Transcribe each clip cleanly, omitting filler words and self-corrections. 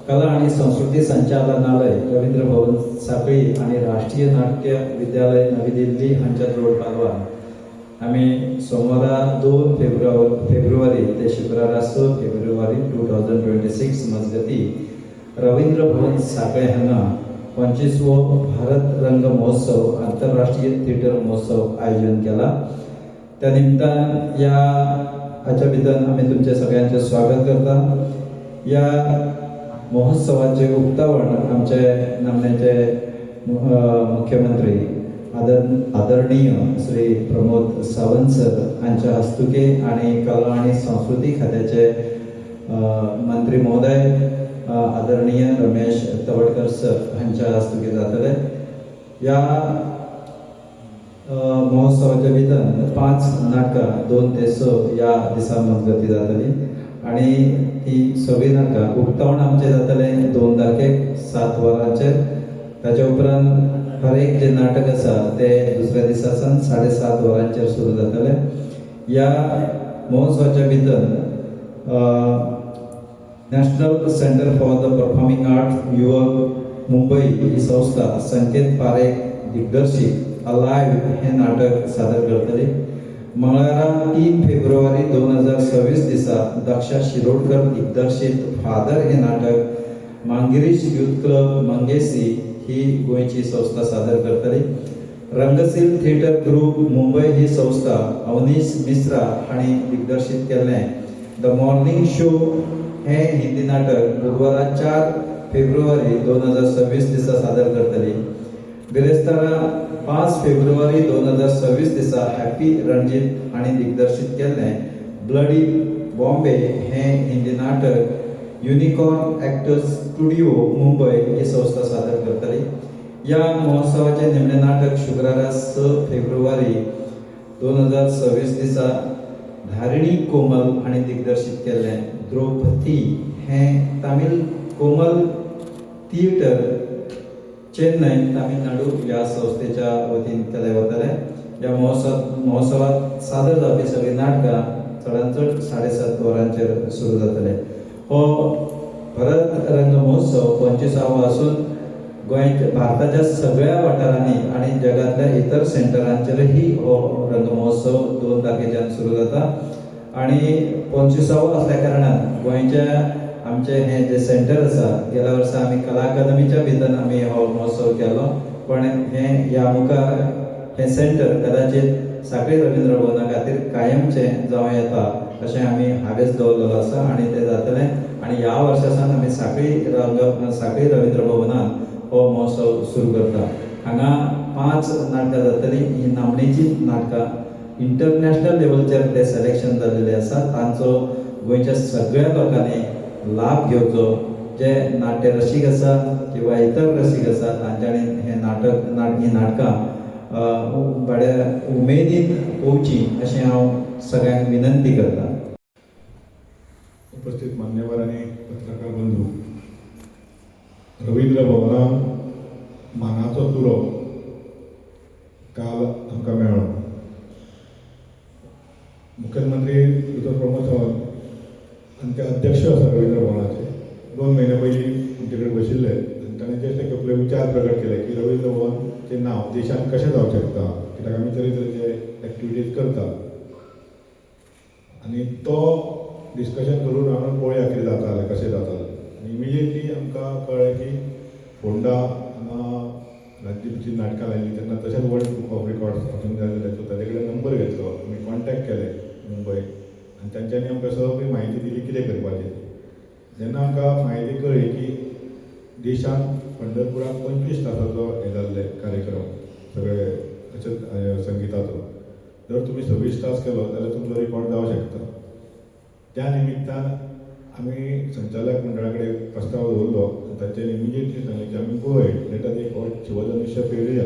कला आणि संस्कृती संचालनालय, रवींद्र भवन साखळी आणि राष्ट्रीय नाट्य विद्यालय, नवी दिल्ली हांच्या जोड पालवान आमी सोमारा 2 फेब्रुवारी ते शुक्रारा 6 फेब्रुवारी 2026 मजगती रवींद्र भवन साखळे हांगा 25वो भारत रंग महोत्सव, आंतरराष्ट्रीय थिएटर महोत्सव आयोजन केला. त्या निमतान ह्या हाच्या भितर आमी तुमचे सगळ्यांचे स्वागत करता. ह्या महोत्सवाचे उक्तावण आमचे नामनेचे मुख्यमंत्री आदरणीय श्री प्रमोद सावंत सर हांच्या हस्तुके आणि कला आणि संस्कृती खात्याचे मंत्री महोदय आदरणीय रमेश तवडकर सर हांच्या हस्तुके जातले. ह्या महोत्सवाच्या भितर पांच नाटकां 2 ते 6 ह्या दिसा मजगती जातली आणि ती सगळीं नाटकां उक्तावण आमचें जातलें 2 तारखेक 7 वरांचेर. ताच्या उपरांत हर एक जें नाटक आसा तें दुसऱ्या दिसा सावन 7:30 वरांचेर सुरू जातलें. ह्या महोत्सवाच्या भितर National Centre for the Performing Arts, युवक, मुंबई ही संस्था संकेत पारेख दिग्दर्शीत अलायव्ह हें नाटक सादर करतली. मंगळारा 3 फेब्रुवारी 2026 दिसा दक्षा शिरोडकर दिग्दर्शीत फादर हें नाटक मांगिरीश युथ क्लब, मंगेशी ही गोंयची संस्था सादर करतली. रंगसील थिएटर ग्रुप, मुंबई ही संस्था अवनीश मिश्रा हांणी दिग्दर्शीत केल्लें the morning show हें हिंदी नाटक बुधवारा 4 फेब्रुवारी 2026 दिसा सादर करतली. बिरेस्तारा 5 फेब्रुवारी 2026 दिसा हॅपी रणजीत हांणी दिग्दर्शीत केल्लें ब्लडी बॉम्बे हें हिंदी नाटक युनिकॉर्न एक्टर्स स्टुडिओ, मुंबय ही संस्था सादर करतली. ह्या महोत्सवाचें निमणें नाटक शुक्रारा 6 फेब्रुवारी 2026 दिसा धारिणी कोमल हांणी दिग्दर्शीत केल्लें द्रौपदी हें तामील कोमल थिएटर, चेन्नय, तामिळनाडू ह्या संस्थेच्या वतीन केलें वतलें. ह्या महोत्सवात सादर जावपी सगळीं नाटकां चडांत चड 7:30 वरांचेर सुरू जातले. हो भरत रंग महोत्सव 25वो आसून गोंयच्या, भारताच्या सगळ्या वाठारांनी आनी जगांतल्या इतर सेंटरांचेरही हो रंग महोत्सव 2 तारखेच्यान सुरू जाता. आनी 25वो असल्या कारणान गोंयच्या आमचें हें जें सेंटर आसा, गेल्या वर्सा आमी कला अकादमीच्या भितर आमी हो महोत्सव केलो, पण हें ह्या मुखार हें सेंटर कदाचित साखळी रवींद्र भवना खातीर कायमचें जावं येता अशें आमी हावेस दवरलेलो आसा आनी तें जातलें. आनी ह्या वर्सा सावन आमी साखळी रवींद्र भवनान हो महोत्सव सुरू करता. हांगा पांच नाटकां जातलीं. ही नामनेची नाटकां, इंटरनॅशनल लेवलचेर ते सिलेक्शन जाल्लेले आसा. तांचो गोंयच्या सगळ्या लोकांनी लाभ घेवचो. जे नाट्य रसीक आसा किंवा इतर रसीक आसा, तांच्यांनी हें नाटक नाट ही नाटकां बऱ्या उमेदीन पळोवची अशें हांव सगळ्यांक विनंती करता. उपस्थित मान्यवर आणि पत्रकार बंधू, रवींद्र भवनान मानाचो तुरो काल आमकां मेळ्ळो. मुखेलमंत्री दोतोर प्रमोद सावंत आनी ते अध्यक्ष आसा रवींद्र भवनाचे, 2 म्हयने पयलीं आमचे कडेन बशिल्ले आनी ताणें जे आपले विचार प्रकट केले की रवींद्र भवनचें नांव देशांत कशें जावंक शकता, कित्याक आमी तरेतरेचे एक्टिविटीज करता. आनी तो डिस्कशन करून आमी पळोवया कितें जाता जाल्यार, कशें जाता जाल्यार. आनी इमिजिएटली आमकां कळ्ळें की फोंडा हांगा राजदीपची नाटकां लायली तेन्ना तशेंच वर्ल्ड बुक ऑफ रिकॉर्ड्स हातून जाल्लें. सो ताजे कडेन नंबर घेतलो आमी, कॉन्टेक्ट केले मुंबय आनी तांच्यांनी आमकां सगळी म्हायती दिली कितें करपाचें ती. जेन्ना आमकां म्हायती कळ्ळी की देशांत पंढरपुराक 25 तासाचो हे जाल्ले कार्यक्रम सगळे अशेंच संगिताचो, जर तुमी 26 तास केलो जाल्यार तुमचो रिकॉर्ड जावंक शकता. त्या निमित्तान आमी संचालक मंडळा कडेन प्रस्ताव दवरलो आनी तांच्यांनी इमिजिएटली सांगलें की आमी गो अहेड, let us एक हो शिवधनुष्य पेरुया.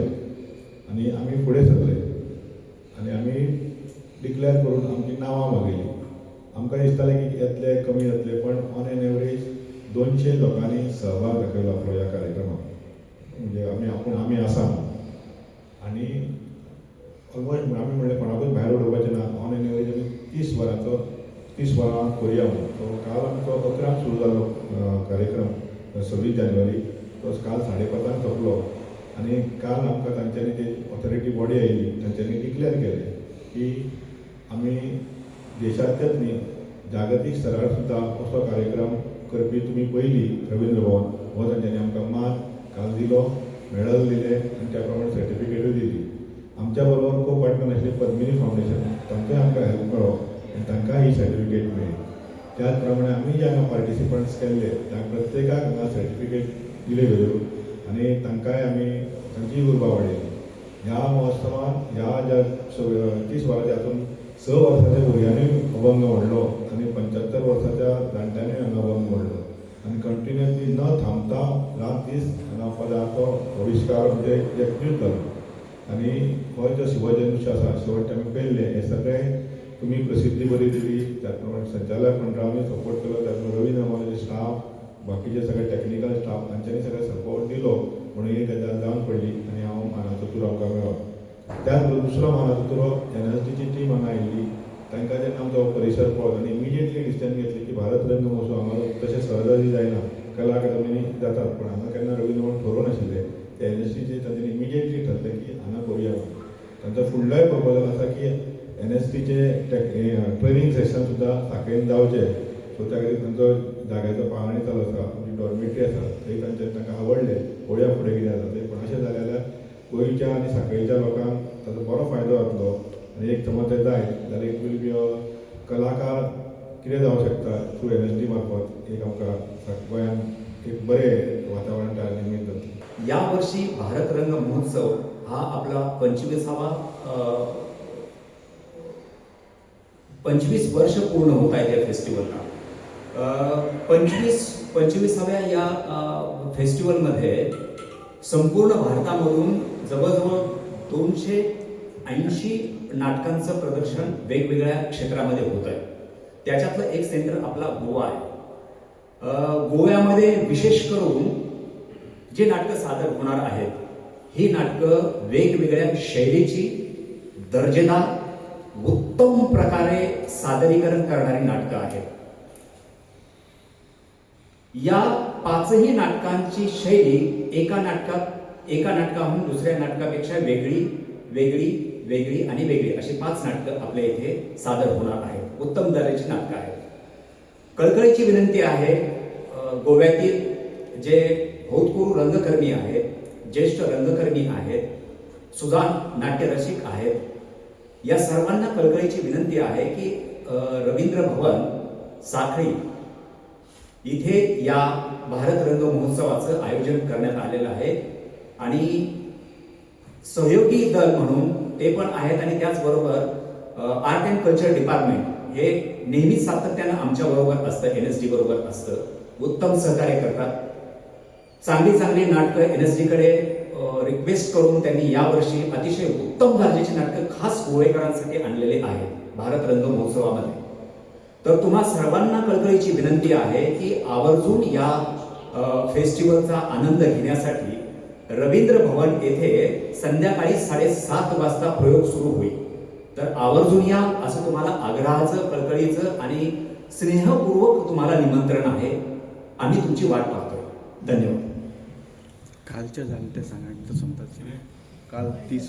आनी आमी फुडें सरले आनी आमी डिक्लेअर करून आमची नांवां मागयलीं. आमकां दिसतालें की येतले, कमी जातले, पण ऑन एन एवरेज 200 लोकांनी सहभाग दाखयलो आपलो ह्या कार्यक्रमाक, म्हणजे आमी आपूण आमी आसा म्हणून. आनी ऑलमोस्ट आमी म्हणलें कोणाकूच भायर उडोवपाचें ना. ऑन एन एवरेज आमी 30 वरांचो, 30 वरां करुया म्हणून. सो काल आमचो 11 सुरू जालो कार्यक्रम. 26 जानेवारी तो काल 5:30 सोंपलो आनी काल आमकां तांच्यांनी ती ऑथॉरिटी बॉडी आयली, तांच्यांनी डिक्लेअर केलें की आमी देशांतल्याच न्ही जागतीक स्तरार सुद्दां असो कार्यक्रम करपी तुमी पयली रवींद्र भवन हो तांच्यांनी आमकां मान काल दिलो, मेडल दिलें आनी त्या प्रमाणे सर्टिफिकेटूय दिली. आमच्या बरोबर को पार्टनर आशिल्ली पद्मिनी फावंडेशन, तांचोय आमकां हेल्प मेळ्ळो आनी तांकां ही सर्टिफिकेट मेळ्ळी. त्याच प्रमाणे आमी जे हांगा पार्टिसिपंट्स केल्ले त्या प्रत्येकाक हांगा सर्टिफिकेट दिल्यो गेल्यो आनी तांकांय आमी तांचीय उर्बा वाडयली. ह्या महोत्सवान ह्या ज्या 30 वरांच्या हातून 6 वर्साच्या भुरग्यांनी अभंग म्हणलो आनी 75 वर्साच्या जाणट्यांनी हांगा अभंग म्हणलो आनी कंटिन्युअसली न थांबता रात दीस हांगा पदाचो आविश्कार म्हणजे यत्नूच जालो. आनी हो जो शिवजन्मोत्सव आसा शेवट आमी पळयल्ले हे सगळे तुमी प्रसिद्धी बरी दिली, त्याच प्रमाणे संचालक मंडळानूय सपोर्ट केलो, त्याच प्रमाणे रवींद्र भवनाचे स्टाफ, बाकीचे सगळे टॅक्निकल स्टाफ हांच्यांनी सगळे सपोर्ट दिलो म्हणून ही गजाल जावन पडली आनी हांव मानाचो तुरो आमकां मेळ्ळो. त्याच बरोबर दुसरो मानाचो तुरो NSDची टीम हांगा आयिल्ली, तांकां जेन्ना आमचो परिसर पळोवन आनी इमिजिएटली डिसिजन घेतली की भारत रंग महोत्सव हांगा तशें सहजासहजी जायना, कला अकादमीनी जातात पण हांगा केन्ना रवींद्र भवन ठरोवं नाशिल्लें. ते NSDचे तांच्यांनी इमिजिएटली ठरलें की हांगा करुया म्हणून. तांचो फुडलोय प्रपोजल आसा की NSDचे ट्रेनींग सेशन सुद्दां साखळेन जावचें, सो त्या खातीर तांचो जाग्याचो पाहणी चालू आसा, आमची डॉर्मेटरी आसा थंय तांचे तांकां आवडलें, पळोवया फुडें कितें जाता तें. पूण अशें जालें जाल्यार गोंयच्या आनी साखळेच्या लोकांक ताचो बरो फायदो जातलो आनी एक समज तें जायत जाल्यार it will be अ कलाकार कितें जावंक शकता थ्रू NSD मार्फत एक आमकां गोंयांत एक बरें वातावरण तयार निर्मीत जातलें. या वर्षी भारत रंग महोत्सव हा आपला 25 वर्ष पूर्ण होत आहेत या फेस्टिवलला. 25व्या या फेस्टिवलमध्ये संपूर्ण भारतामधून जवळजवळ 280 नाटकांचं प्रदर्शन वेगवेगळ्या क्षेत्रामध्ये होत आहे. त्याच्यातलं एक सेंटर आपला गोवा आहे. गोव्यामध्ये विशेष करून जे नाटकं सादर होणार आहेत ही नाटकं वेगवेगळ्या शैलीची, दर्जेदार, उत्तम प्रकारे सादरीकरण करणारी नाटकं आहेत. या 5ही नाटकांची शैली एका नाटकाहून दुसऱ्या नाटकापेक्षा वेगळी, वेगळी, वेगळी आणि वेगळी अशी 5 नाटकं आपल्या इथे सादर होणार आहेत. उत्तम दर्जाची नाटकं आहेत. कळकळीची विनंती आहे, गोव्यातील जे होतकरू रंगकर्मी आहेत, ज्येष्ठ रंगकर्मी आहेत, सुजाण नाट्यरसिक आहेत, या सर्वांना कळकळीची विनंती आहे की रवींद्र भवन साखळी इथे या भारत रंग महोत्सवाचं आयोजन करण्यात आलेलं आहे आणि सहयोगी दल म्हणून ते पण आहेत आणि त्याचबरोबर आर्ट अँड कल्चर डिपार्टमेंट हे नेहमीच सातत्यानं आमच्या बरोबर असतं, NSD बरोबर असतं, उत्तम सहकार्य करतात. चांगली चांगली नाटकं NSD कडे रिक्वेस्ट करून त्यांनी यावर्षी अतिशय उत्तम दर्जाची नाटकं खास गोवेकरांसाठी आणलेली आहेत भारत रंग महोत्सवामध्ये. तर तुम्हा सर्वांना कळकळीची विनंती आहे की आवर्जून या फेस्टिवलचा आनंद घेण्यासाठी रवींद्र भवन येथे संध्याकाळी 7:30 वाजता प्रयोग सुरू होईल. तर आवर्जून या असं तुम्हाला आग्रहाचं, कळकळीचं आणि स्नेहपूर्वक तुम्हाला निमंत्रण आहे. आम्ही तुमची वाट पाहतोय. धन्यवाद. कालच्या झालं ते सांगा एकदा समजा काल 30